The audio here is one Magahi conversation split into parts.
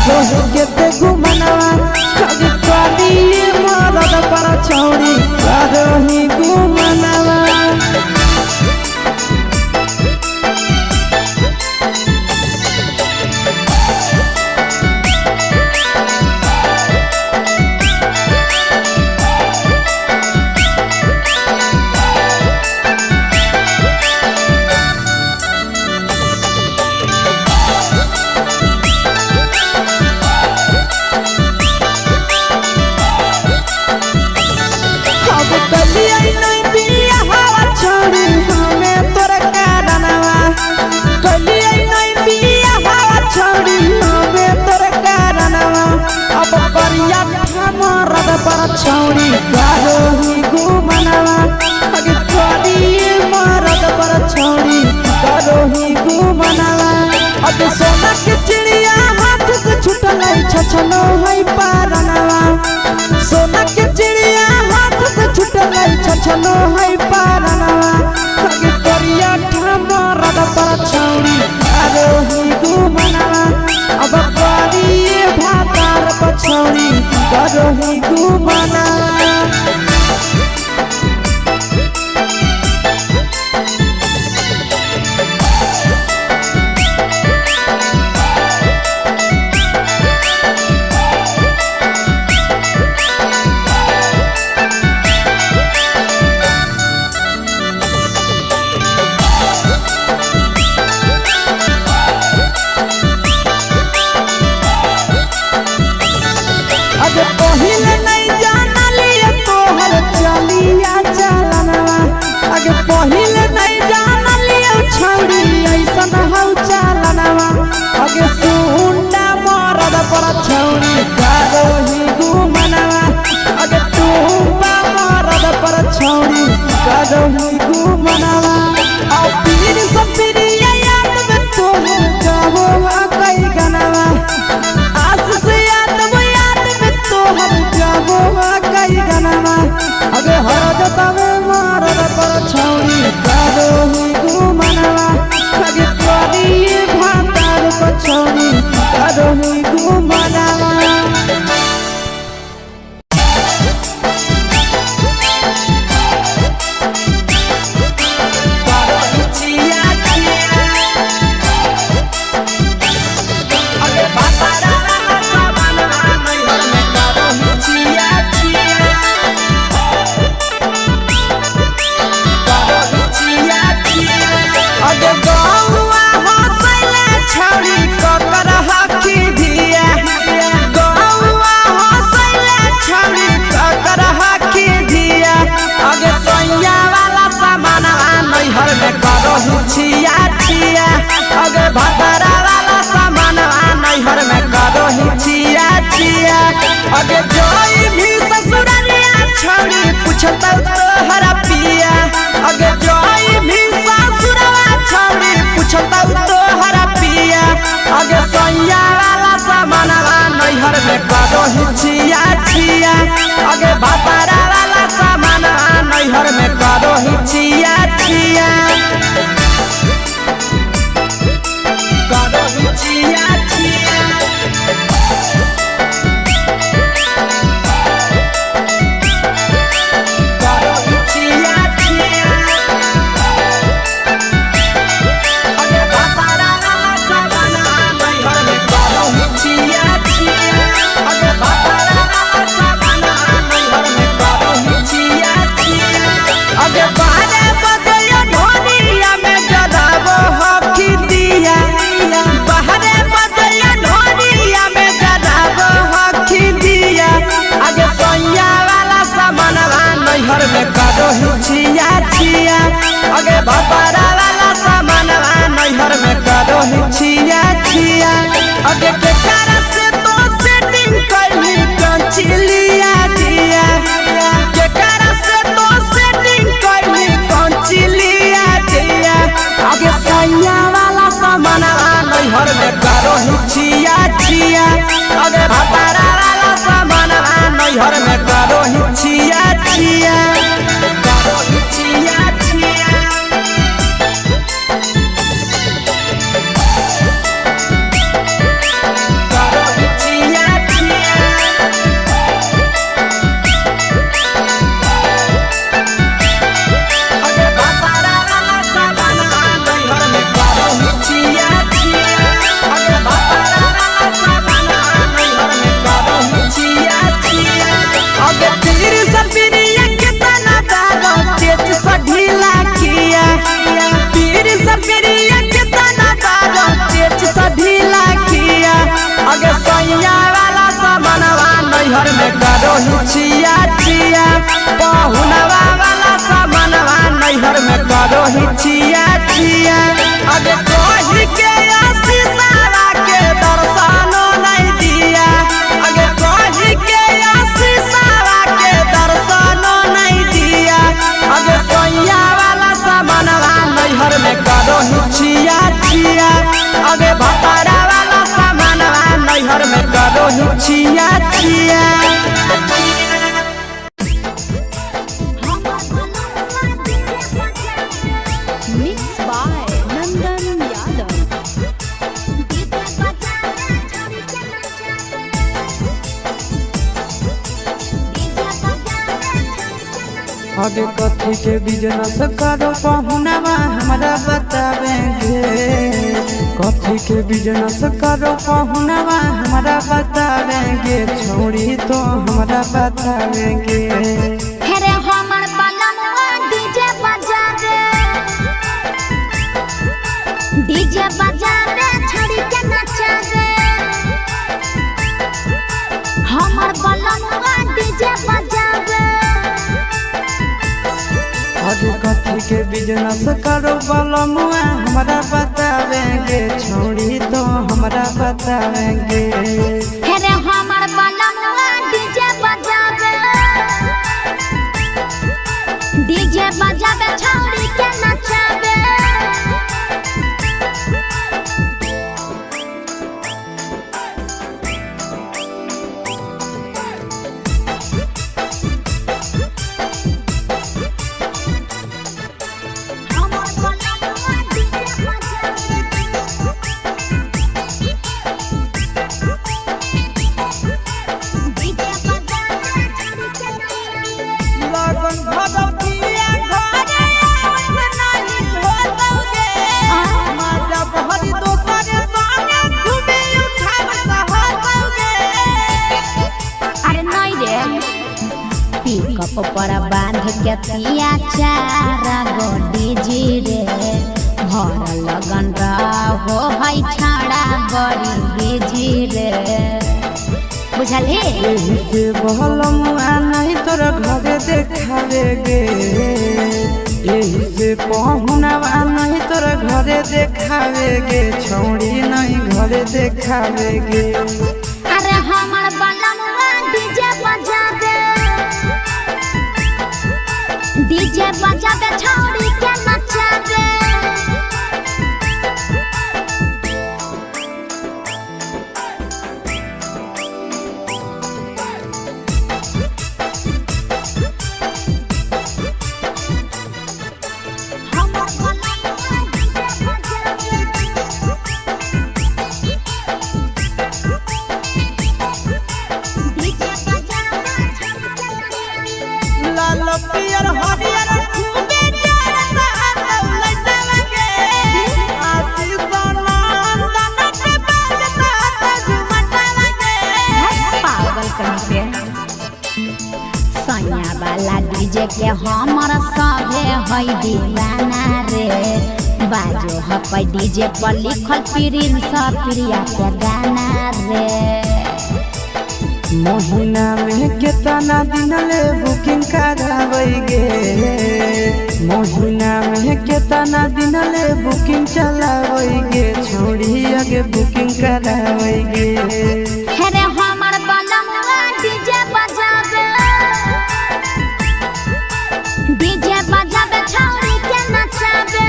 करो केते गुमनवा अगे करी मरद पर छौरी करो ही गुमनवा। अब कलिया नहीं बिया हवा छोड़ी हमें तोर कारणवा कलिया नहीं बिया हवा छोड़ी हमें तोर कारणवा अब करिया मरद पर छोड़ी करो ही गुमनवा अगे करी मरद पर छोड़ी करो ही गुमनवा। अब सोना के चिड़िया हाथ से छुटल छछनो है पारनवा सोना के चिड़िया हाथ से छुटल छछनो है पारनवा अगे करिया मरद पर छौरी करो ही गुमनवा अब करी भातार पर छौरी करो ही गुमनवा। अगे पहिले नहीं जानलिए तोहर चलिया चलनवा अगे पहिले नहीं जानलिए छौरी ऐसन हौ चलनवा अगे सुंडा मरद पर छौरी करो ही गुमनवा अगे टूबा मरद पर छौरी करो ही गुमनवा। आ पीर सपिरिया याद में तोहर गावो कई गनवा आस से याद वो याद में तोहर गावो कई गनवा अगे हर जतावे मरद पर छौरी करो ही गुमनवा अगे करी भातार पर छौरी करो ही गुमनवा। अगे गौआ हंसैले छौरी ककर हकी धिया गौआ हंसैले छौरी ककर हकी धिया अगे सैया वाला सामानवा नैहर में करहु छिया छिया अगे भतरा वाला सामानवा नैहर में करहु छिया छिया अगे जोई भी ससुररिया छौरी पुछतौ तोहरा पिया अगे जोई भी ससुरवा छौरी पुछतौ तोहरा पिया अगे सैया वाला सामानवा नैहर में करहु छिया छिया अगे भतरा वाला सामानवा नैहर में करहु छिया छिया करहु छिया छिया करहु छिया छिया अगे भतरा वाला सामानवा नैहर में करहु छिया छिया अगे भतरा वाला सामानवा नैहर में करहु छिया छिया अगे बारे बजयो ढोलिया में जराबो हकी दिया। नैहर में करो ही छिया छिया। पहुनवा वाला सामानवा नैहर में करो ही छिया छिया। अगे कही के आशीषवा के दर्शनो नहीं दिया। अगे कही के आशीषवा के दर्शनो नहीं दिया। अगे सैया वाला सामानवा नैहर में करो ही छिया छिया। अगे भतारा वाला सामानवा नैहर में करो ही छिया छिया। Mix by Nandan Yadav. अबे कथी के बिजनेस करो पहुनवा हमरा बतावेंगे। कथी के बिजनेस करो पहुनवा हमरा बतावेंगे। छोड़ी तो हमरा बतावेंगे। हेरे हमर बलमुआ डीजे बजावे, डीजे बजावे छड़ी के नचावे। हमर बलमुआ डीजे बजावे। अबे कथी के बिजनेस करो बलमुआ हमरा बतावेंगे। छोड़ी तो हमरा बतावेंगे। हेरे हमर बलमुआ डीजे बजावे, डीजे बजावे छड़ी के नचावे। हमर बलमुआ डीजे बजावे। डीजे बजावे छड़ी के नचावे। लगन भगवतिया घरे आवत नाही होतौगे। माजा बहरी दोसर संगे घूमे उठावत होतौगे। अरे नहीं रे, पिकअप पर बांध के तिया चार गो डीजे रे। भर लगन रहो है छाड़ा बड़ी बिजी रे, बुझल हे। एही से बहलमुआ नहीं तोरा घरे देखावेगे। एही से पहुनवा नहीं तोरा घरे देखावेगे। छौड़ी नहीं घरे देखावेगे। अरे हमर बलमुआ डीजे बजावे, डीजे बजावे छौड़ी के नचावे। हमर बलमुआ डीजे बजावे। डीजे बजावे छौड़ी के नचावे। लाल पियर हरियर खूबे जरता लौलैतावे। आशीष नंदन के बाजता झुमटावे। पागल कहीं पे सैया वाला डीजे के हमर सभे है दीवाना रे। बाजो हपै डीजे पर लिखल प्रिंस प्रिया के गाना रे। महीना में केतना दिन ले बुकिंग कराबैगे। महीना में केतना दिन ले बुकिंग चलाबैगे। छोड़ी आगे बुकिंग कराबैगे। हेरे हमर बलमुआ डीजे बजावे, डीजे बजावे छौड़ी के नचावे।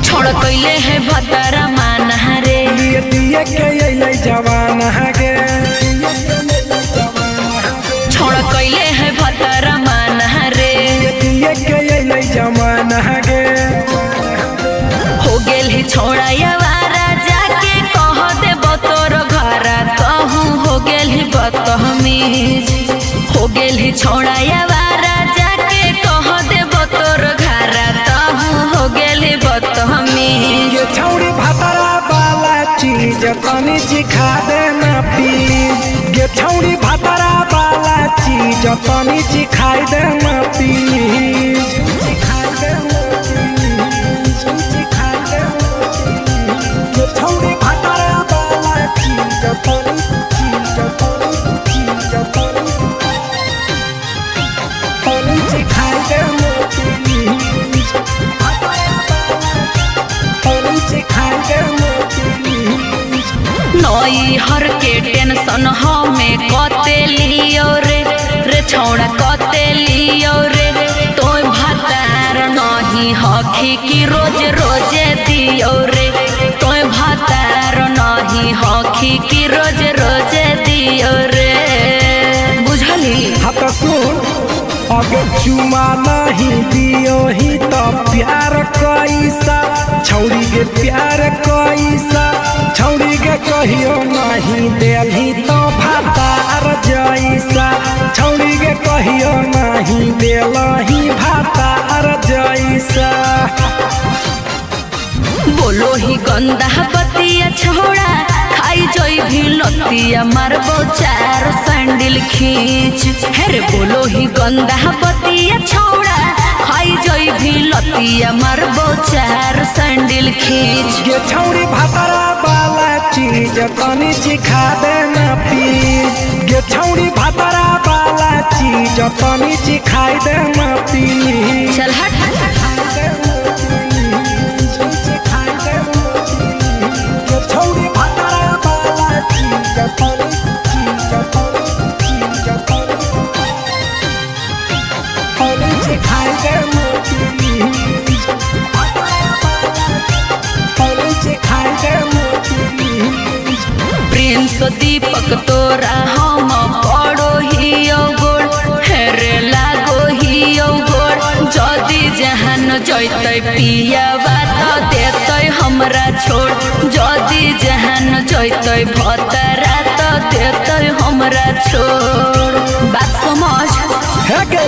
छोड़ कैले है भतरा माना रे। दिए दिए के अइलै जवाना गे। छोड़ कैले है भतरा माना रे। दिए के अइलै जवाना गे। हो गेल है छोड़ा यवारा जाके कह गेल ही छोड़ा यावारा जाके कह देबो तोर घारा तहु हो गेल ही बदतमीज। ये छौड़ी भातरा वाला चीज तनी चिखा देना प्लीज। ये छौड़ी भातरा वाला चीज तनी चिखाई देना प्लीज। चिखाई देना प्लीज, चिखाई देना प्लीज। ये छौड़ी भातरा वाला चीज तनी चीज तनी चीज तनी तनी चिखाई देना प्लीज। तनी चिखाई देना प्लीज। नई हर के टेंशन हमें कते लियो रे, रे छौड़ा कते लियो रे। तोय भातार नहीं हखी की रोज रोजे दियो रे, तोय भातार नहीं हखी की रोज रोजे दियो रे। बुझली? हाँ तो सुन, अगर चुमा नहीं दियो ही तो प्यार कैसा, छौड़ी के प्यार कैसा, छौड़ी के कहियो नहीं देलही तो भातार जैसा, छौड़ी के कहियो नहीं देलही भातार जैसा। बोलो ही गंदा बतिया छोड़ा खाई जोई भी लतिया मारबो चार सैंडल खींच। हेरे बोलो ही गंदा बतिया छोड़ा खाई जोई भी लतिया मारबो चार सैंडल खींच। ये छौड़ी भातरा वाला चीज तनी चिखा देना प्लीज। ये छौड़ी भातरा वाला चीज तनी चिखाई देना प्लीज। चल हट। छौड़ी भातरा वाला चीज तनी चीज तनी चीज तनी तनी चिखाई देना प्लीज। तनी चिखाई देना प्लीज। प्रिंस दीपक तोरा हम पड़ो हियो गोड़, हेरे लागो हियो गोड़। जदि जहान जैतै पियावा त देतै हमरा छोड़, जदि जहान जैतै भतरा त देतै हमरा छोड़। बात समझ। हे गे,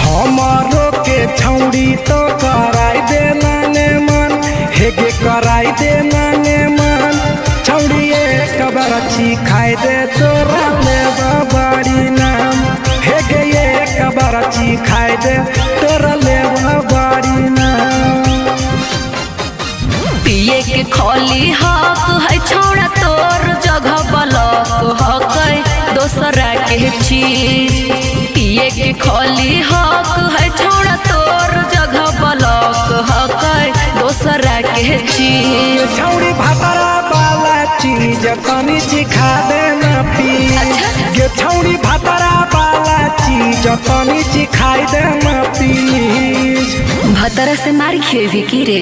हमारो के छौड़ी तो कराई देना ने मन, हे गे कराई देना ने मन। छौड़ी एक बार खाई दे तोरा ले बाड़ी नाम, हे गे एक बार खाई दे तोरा ले बाड़ी नाम। पिए के खोली हक है छोड़ा तोर जगह बलक हक है दोसरा के चीज। पिए के खोली हक है छोड़ा तोर जगह बलक हक है दोसरा के चीज। छौड़ी भातरा वाला चीज तनी चिखा देना प्लीज। ये छौड़ी भातरा वाला चीज तनी चिखाई देना प्लीज। भतरा से मार खेबी की रे?